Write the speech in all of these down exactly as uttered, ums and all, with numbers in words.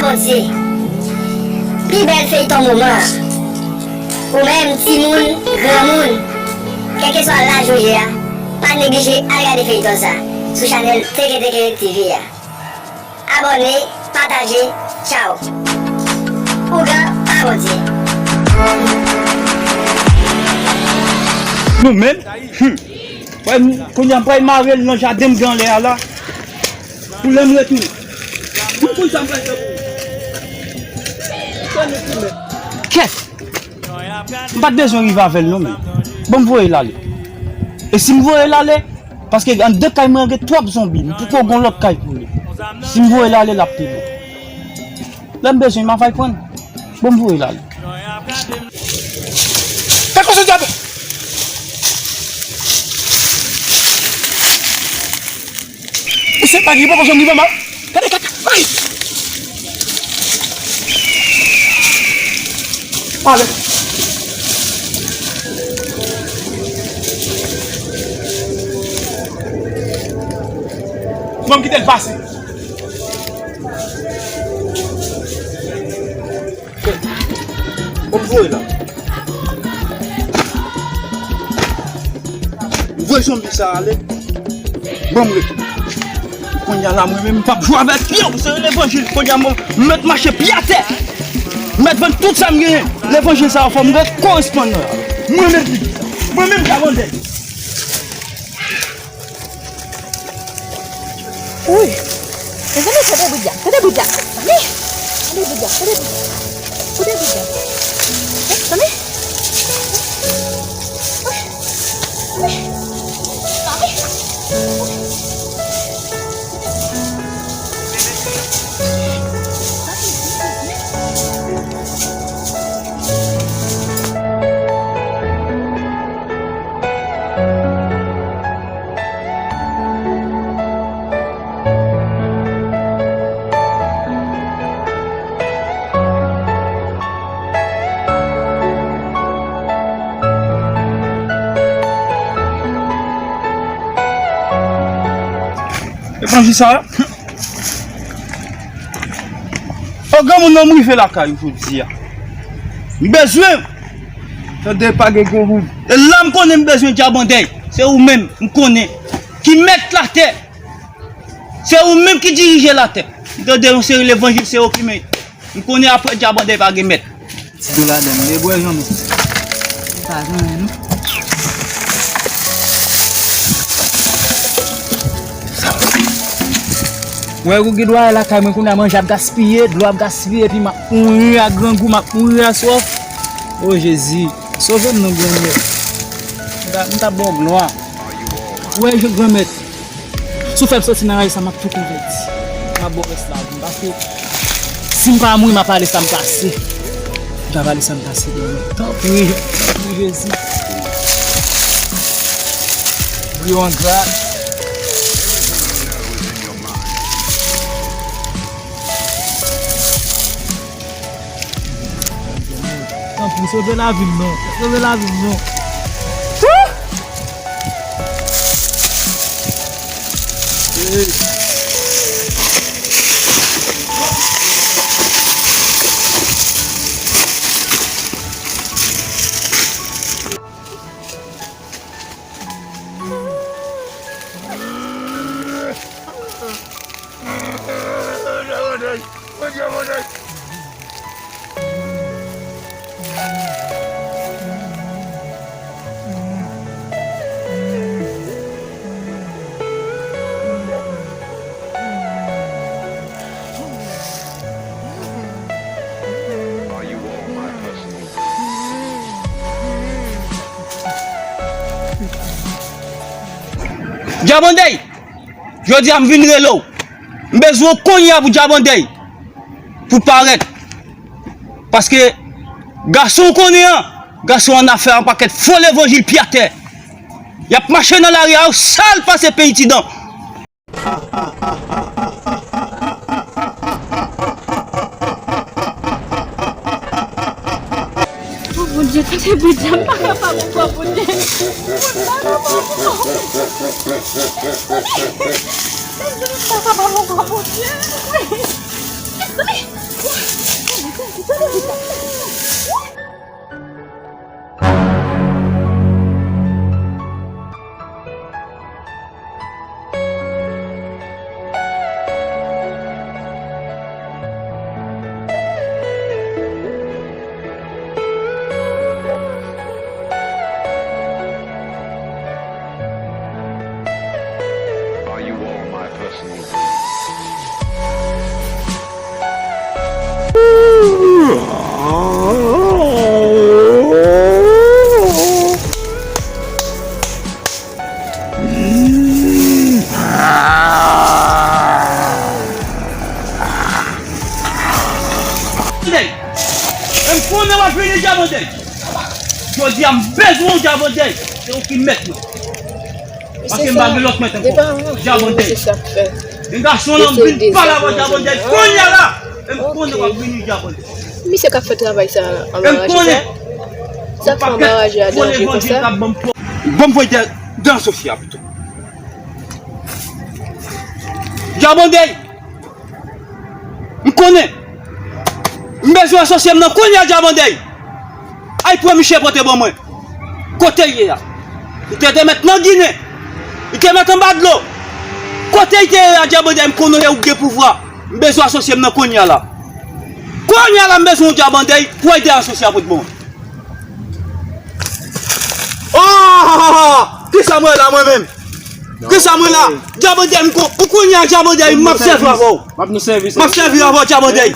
Bondye. Pi bèl feyton moman an. Ou menm, timoun, granmoun, kèlkeswa laj ou ye a, pa neglije al gade feyton sa sou chanèl Teke Teke T V a. Abòne, pataje, tchaw. Ougan pa Bondye. Nou menm, hmm. Kounye a m pral mare l nan jaden m gen anlè a la. Pou lè m retounen. M konn sa m pral fè pou ou. Kèt! M pa t bezwen rive avè l non, men. Bon, m voye l ale. E si m voye l ale, paske anndan kay mwen an gen twòp zonbi, m poko gon lòt kay pou li. Si m voye l ale, l ap pi bon. Lè m bezwen, m ap al pran l. Bon, m voye l ale. Kaka soti atè! Ou se pa ki poko janm rive mal. Gade kaka. Ay! Ale. Ban m kite l pase. Bon, m voye la. M voye zonbi sa ale. Bon, m rete. Kounye a la, mwen menm, m p ap jwe avèk yo. Se levanjil. Kounye a, mwen, m mèt mache pye atè. M mèt vann tout sa m genyen. Levanjil sa a, fò m ret koresponn nan. Mwen menm ki di sa. Mwen menm ki avandè. Wi. Mezanmi, tande bri a. Tande bri a. Mezanmi. Tande bri a. Tande bri a. Tande bri a. Mezanmi. Mezanmi. Levanjil sa a. O granmoun nan, m rive lakay ou jodi a. M bezwen. Tande pa gen granmoun. E la m konnen m bezwen Djabandèy. Se ou menm, m konnen. Ki mèt latè. Se ou menm ki dirije latè. M tande yon seri levanjil, se ou ki men. M konnen apre Djabandèy pa gen mèt. Ti do ladan, m debwè janm. M pa janm, non. Wè, ou gen dwa lakay mwen kounye a, manje ap gaspiye, dlo ap gaspiye, epi m ap mouri ak grangou, m ap mouri ak swaf. O Jezi, sove m non, Granmèt. M ta, m ta ba w glwa. Wè, Granmèt. Si w fè m soti nan ray sa, m ap tou konvèti. M ap ba w rès lavi m, paske si m pa mouri, m ap ale sa m pase. M ap ale sa m pase, Granmèt. Tanpri, tanpri, Jezi. Bri w an gras. Tanpri, sove lavi m non. Sove lavi m non. Wouh! Djabandèy! Jodi a m vin rele w. M bezwen w kounye a pou Djabandèy. Pou parèt. Paske gason w konnen an, gason an afè yon pakèt fo levanjil pye atè. Y ap mache nan lari a, yo sal pase peyi Tidan. O Bondye, tande bondye, m pa kapab ankò, Bondye. M pa kapab ankò, Bondye. Mezanmi, Djabondèy! M konnen w ap vini, Djabondèy! Jodi a, m bezwen w, Djabondèy! Se ou ki mèt mwen! Paske m pa gen lòt mèt ankò. Djabondèy! Gen gason lan, m vin pale avè w, Djabondèy! Kounye a la! M konnen w ap vini, Djabondèy! Misye k ap fè travay sa anba raje sa? Sa k fè anba raje a danje konsa? Ban m voye de, de asosye a pito. Djabondèy! M konnen! M bezwen asosye m nan kounye a, Djabondèy! Ay, pran misye pote ban mwen! Kote l ye a? Li te, te mèt nan Ginen! Li te mèt anba dlo! Kote l te ye a, Djabondèy? M konnen se ou k gen pouvwa! M bezwen asosye m nan kounye a la! Kounye a la, m bezwen w, Djabondèy, pou ede asosye a pote ban mwen! Oh! Kisa mwen la, mwen menm? Kisa mwen la? Djabondèy, m kon, ou kounye a, Djabondèy, m ap sèvi avè w. M ap sèvi avè w, Djabondèy.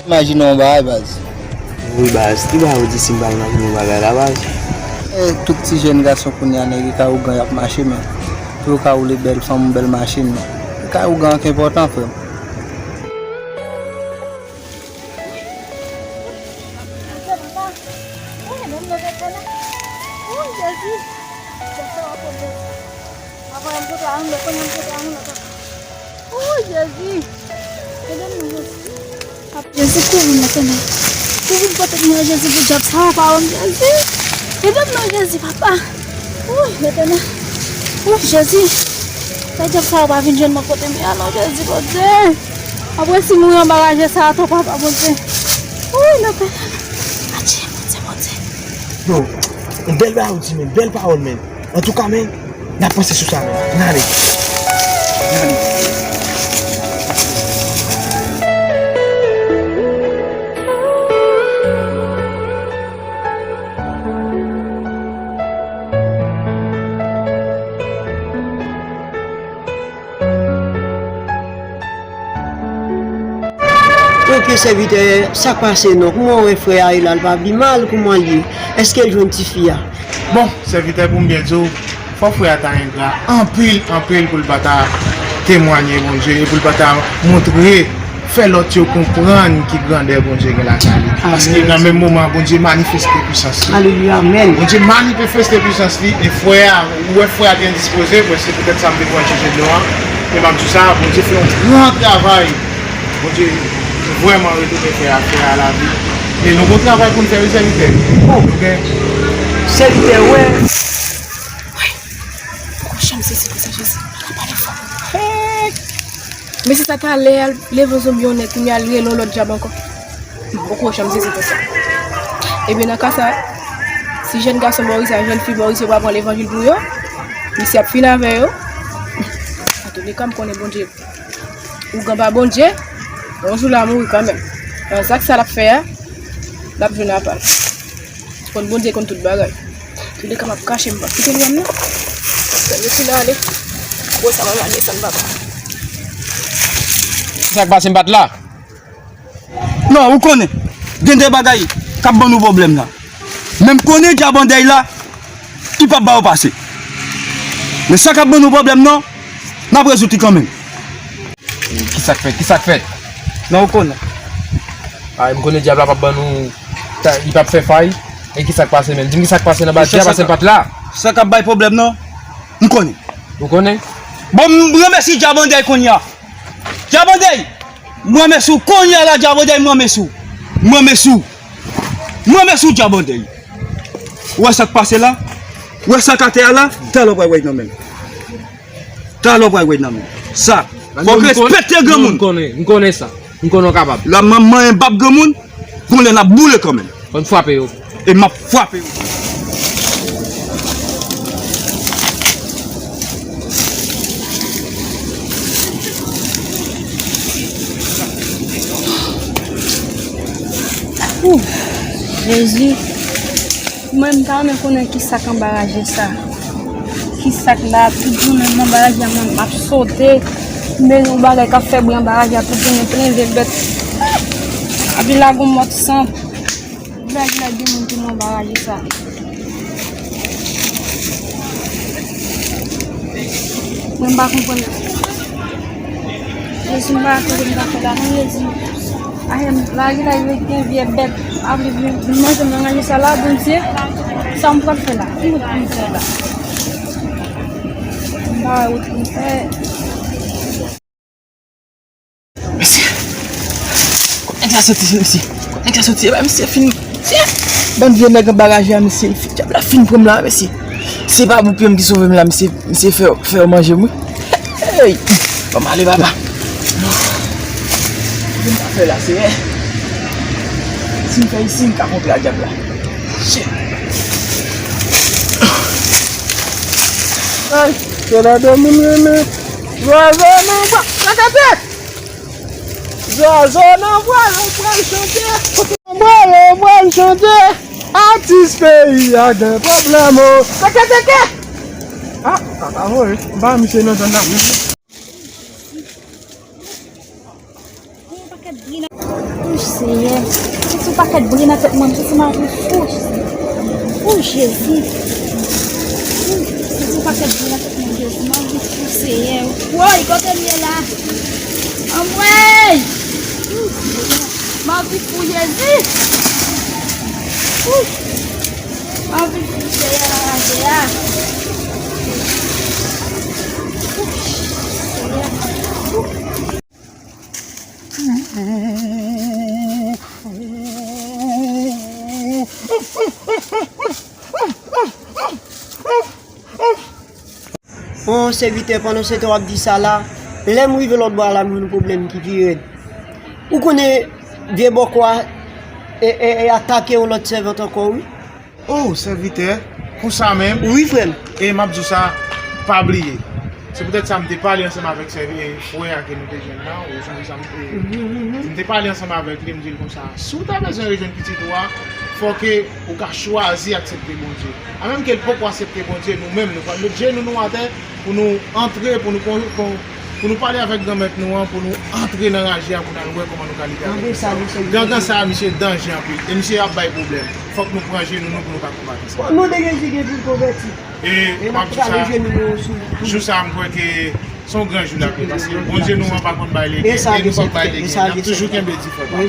Imajine yon bagay, baz. Wi, baz. Ki bagay ou di si m pa imajine yon bagay la, baz? E tout ti jèn gason kounye a, nèg e kay ougan y ap mache, men. Pou yo ka woule bèl fanm, bèl machin, men. E kay ougan an ki enpòtan, frè m. Atè, papa. Wi, men m leve konnen. Wi, Jezi. Jezi, w ap pran Jezi. Papa, m pote a yon lòt, konnen m pote a yon lòt ankò. Wi, Jezi. Ede m non, Jezi. Papa, Jezi, kouvri m, Letènèl. Kouvri m, pwoteje m, Jezi, pou dyab sa yo pa wè m, Jezi. Ede m non, Jezi, papa. Wi, Letènèl. Wi, Jezi. Fè dyab sa yo pa vin jwenn mwen kote m ye a non, Jezi, Bondye. Apre si mouri anba raje sa a tou, papa Bondye. Wi, Letènèl. Adje, Bondye, Bondye. Yo, yon bèl bagay ou di, men, bèl pawòl, men. Antouka, men, n ap panse sou sa, men. N ale. N ale. Ok, sèvitè, sa k pase non? Kouman w wè frè a ye la, l pa pi mal? Kouman l ye? Èske l jwenn tifi a? Bon, sèvitè, pou m byen di w, fò frè a ta engra anpil, anpil pou l pa ta temwanye Bondye e pou l pa ta montre, fè lòt yo konprann ki grandè Bondye gen lakay li. Paske nan menm moman an, Bondye manifeste pwisans li. Alelouya, amèn. Bondye manifeste pwisans li e frè a, ou wè frè a te endispoze, mwen se poutèt sa m te pran chèche dlo an. E m ap di w sa, Bondye fè yon gran travay. Bondye vrèman retounen fè afè a lavi. E nou gon travay pou n fè wi, sèvitè. Oh, sèvitè, wè. Poko janm sezi konsa, Jezi. Pa ka pale fò. Hey! Men se sa talè a, leve zonbi yon nèg, kounye a l rele yon lòt dyab ankò. Poko janm sezi konsa. Ebyen, nan ka sa, si jèn gason Bòris a, jèn fi Bòris yo pa pran levanjil pou yo, misye ap fin avè yo. Antouka, m konnen Bondye ougan pa Bondye, yon jou l a mouri kanmenm. Nan zak sa l ap fè a, l ap jwenn apa l. Konn Bondye konn tout bagay. Antouka, m ap kache, m p ap kite l wè m non. Fè m retounen ale. Bon, sa m ap desann, papa. Sa k pase m pa t la? Non, ou konnen, gen de bagay k ap ban nou pwoblèm la. Men m konnen Djabandèy la, li p ap ba yo pase. Men sa k ap ban nou pwoblèm nan, n ap rezoud li kanmenm. Kisa k fèt? Kisa k fèt? Non, ou konnen. A, m konnen dyab la p ap ban nou, ta, li p ap fè fay. E kisa k pase menm? Di m kisa k pase nan ba dyab la, se pa t la. Sa k ap bay pwoblèm nan, m konnen. Ou konnen? Bon, m remèsye Djabandèy kounye a. Djabandèy! M renmèsye w kounye a la, Djabandèy, m renmèsye w. M renmèsye w. M renmèsye w, Djabandèy. Ou wè sa k pase la? Ou wè sa k atè a la? Talè w pral wè nan men m. Talè w pral wè nan men m. Sa, fòk respekte granmoun. M konnen, m konnen sa. M konnen w kapab. La, manman en bab granmoun, gon lè n ap boule kanmenm. Fò n frape yo. E m ap frape yo. Ooh, Jezi. Mwen, m ta renmen konnen ki sa k anba raje sa. Ki sa k la, tout jounen m anba raje a, mwen, m ap sote. M bezwen yon bagay k ap fè bri anba raje a, tout jounen plen vye bèt. Epi la, gon mòt san. Village la gen moun ki nan anba raje sa. Mwen pa konprann. Jezi, m pa konprann sa m ta fè la non, Jezi. Ahem, la village la gen vye bèt ap vin manje nan raje sa la, Bondye. Sa m pral fè la? Ki wout pou m fè la? M pa wè wout pou m fè. Mesye! Kot nèg la soti, mesye? Kot nèg la soti? Epa, mesye fin, mesye! Bann vye nèg anba raje a, mesye, dyab la fin pran m la, mesye! Se pa boupi m ki sove m la, mesye, mesye fè, fè yo manje m, wi! Hey! Ban m ale, papa! Ki m ka fè la, Seyè? Si m fè isi, m ka kontre a dyab la. Shit! Ay, se la de moun renmen. Zwazo nan bwa, lakate! Zwazo nan bwa, yo pral chante. Nan bwa, yo pral chante. Atis peyi a gen pwoblèm, o. Teke, teke! Ah, papa, voye. Ba misye nan zòn nan. Yon pakèt bri nan. Ouch, Seyè. Soti yon pakèt bri nan tèt mwen, m santi m ap fou. Ouch, Jezi. Ouch, soti yon pakèt bri nan tèt mwen, Jezi. M ap fou, Seyè. Woy, kote m ye la? Anmwey! Ouch, Seyè. M ap fou, Jezi. Ouch. M ap fou, Seyè, nan raje a. Ouch, Seyè. Bon, sèvitè, pandan se tan w ap di sa la, lè m rive lòt bò a la, m jwenn yon pwoblèm ki pi rèd. Ou konnen vye bòkò a e, e, e atake yon lòt sèvant ankò, wi. Oh, sèvitè, konsa menm? Wi, frè m. E m ap di w sa, pa bliye. Se poutèt sa m te pale ansanm avèk sèvi-, frè a ke nou te jwenn nan, ou sonje sa m te, m te pale ansanm avèk li, m di l konsa, si w ta bezwen rejwenn pitit ou a, fò ke ou ka chwazi aksepte Bondye. Amenm ke l poko aksepte Bondye, nou menm, nou pral met jenou nou atè, pou nou antre, pou nou kon-, kon-, pou nou pale avèk Granmèt nou an, pou nou antre nan raje a, pou n al wè kòman nou ka libere avèk sa. Gangan sa, misye danje anpil. E misye ap bay pwoblèm. Fòk nou pran jenou nou pou nou ka konbat sa. Bon, nou de Jezi gen pou konvèti. E m ap di sa, jou sa a, m kwè ke se yon gran jou l ap ye, paske Bondye nou an pa konn bay lege, e nou pap bay lege. N ap toujou kenbe di, frè pa m.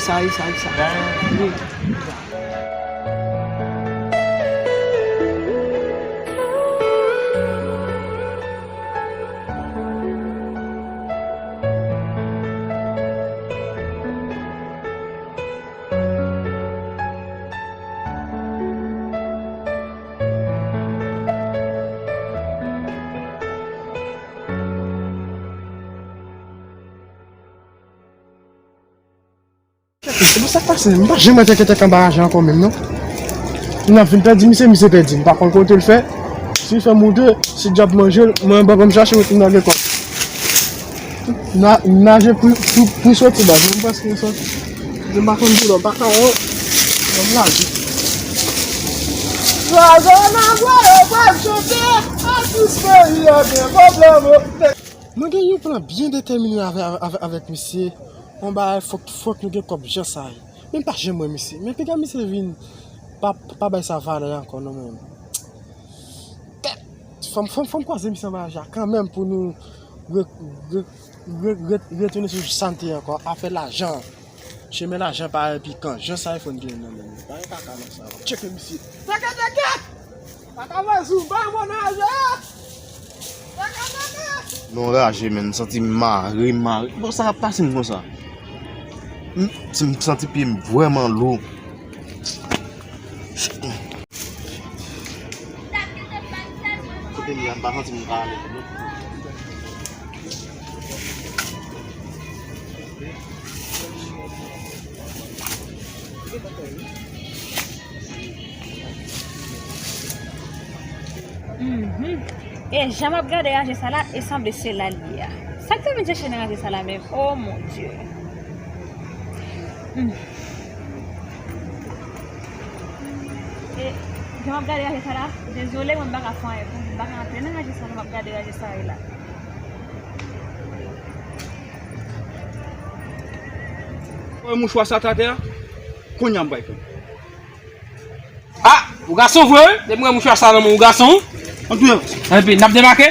Bon, sa k pase? M pa janm wè tèkètèk anba raje ankò menm, non. N ap vin pèdi misye, misye pèdi. M pa konn kote l fè. Si l fè moute, si dyab manje l, mwen anba ban m chache, mwen tounen lage kòb. Na-, naje pou, pou, pou soti, baz. Mwen prèske soti. M pa konn doulè, m pa ka wè. Ban m naje. Zwazo nan bwa yo pral chante, atis peyi a gen pwoblèm, o. Mwen gen yon plan byen detèmine avè-, avè-, avèk misye. Yon bagay fòk, fòk nou gen kòb jan sa ye. Men m pa janm wè misye. Men piga misye vin pa, pa bay sa valè ankò non, men. Fò m, fò m, fò m kwaze misye anba raje a kanmenm pou nou re-, re-, re-, re-, retounen sou sa n te ye ankò. Afè lajan. Chemen lajan pa epi kan. Jan sa e fò n gen nan men nou. Bagay kaka nan sa. Tcheke misye. Teke, teke! Kaka vwazin, ba mwen nan raje a! Teke, teke! Non raje, men, m santi m mare, mare. Bon, sa ap pase m konsa. M, m santi pye m vrèman lou. Kote m ye a, m pa santi m ka ale, non. Mhm. E jan m ap gade raje sa la, e sanble se la l ye a. Sa k te vin chèche nan raje sa la menm? Oh mon Dieu. Hmm. E jan m ap gade raje sa la, dezole, mwen m pa ka fè anyen pou m pa ka antre nan raje sa la, m ap gade raje sa la. Wè mouchwa sa atè a, kounye a m bay pou. Ah, ou gason vre wi. Depi m wè mouchwa sa nan men ou gason. Antre. Epi n ap debake.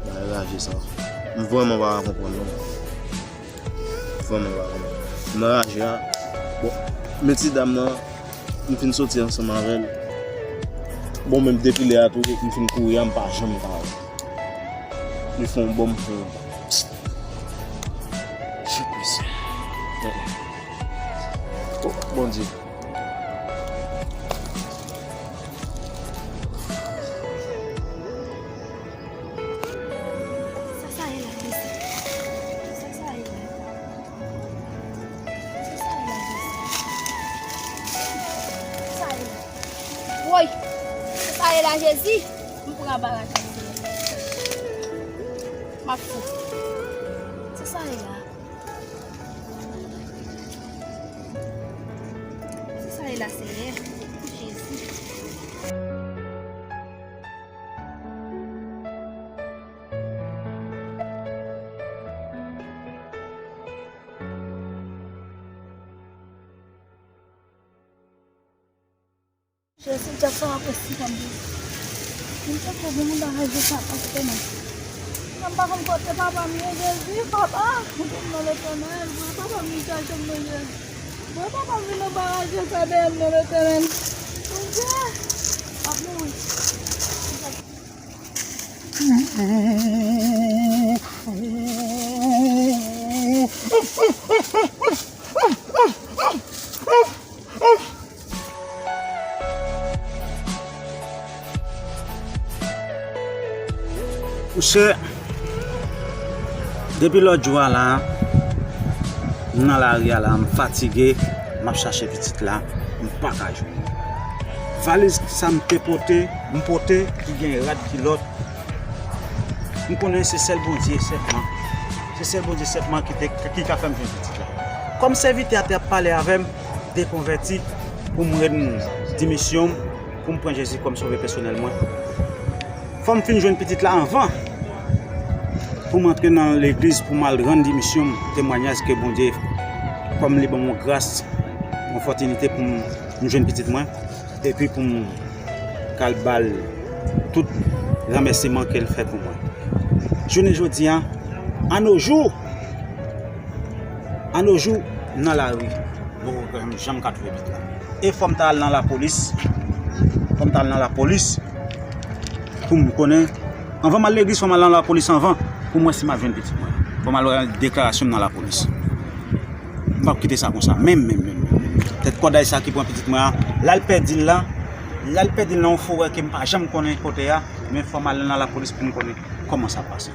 Bagay raje sa. M vrèman pa ka konprann non. Vrèman pa ka konprann. M nan raje a. Bon, men ti dam nan, m fin soti ansanm avè l. Bon, menm depi lè a tou, m fin kouri a, m pa janm pa wè. Li fè yon bon, m fè yon bon. Jezi. Oh, Bondye. Sa sa ye la, Jezi? Sa sa ye la? Sa sa ye la, Jezi? Sa sa ye la? Woy! Sa sa ye la, Jezi? M pran baraj la, Senyè. M ap fou. Sa sa ye la? Sa sa ye la, Senyè? Jezi. Jezi, dyab sa ap resi kòm Jezi. M te kou gen moun nan raje sa pa kote non. Nan pa konn kote papa m ye, Jezi, papa, kote m nan Letènèl, voye papa m vin chache m non Jezi. Voye papa m vin anba raje sa dèyè m non Letènèl. Bondye, m ap mouri. Monchè, depi lòt jou a la, m nan lari a la, m fatige, m ap chache pitit la, m pa ka jwenn li. Valiz sa m te pote, m pote, ki gen rad kilòt, m konnen se sèl Bondye sèlman. Se sèl Bondye sèlman ki te, ki ka fè m jwenn pitit la. Kòm sèvitè a te ap pale avè m de konvèti pou m rann dimisyon m, pou m pran Jezi kòm sovè pèsonèl mwen, fò m fin jwenn pitit la anvan pou m antre nan legliz pou m al rann dimisyon m, temwayaj ke Bondye, kòm li ban m yon gras, yon opòtinite pou m, m jwenn pitit mwen, epi pou m k al ba l tout remèsiman ke l fè pou mwen. Jounen jodi a, a nos jours, a nos jours, m nan lari, m poko janm ka twouve pitit la. E fò m ta al nan lapolis, fò m ta al nan lapolis pou m konnen, anvan m al legliz, fò m al nan lapolis anvan pou m wè si m ap jwenn pitit mwen. Fò m al wè deklarasyon m nan lapolis. M p ap kite sa konsa. Menm, menm, menm, menm, menm. Tèt kòday sa ki pran pitit mwen an, l al pèdi l la, l al pèdi l nan yon forè ke m pa janm konnen kote a, men fò m al nan lapolis pou m konnen kòman sa pase.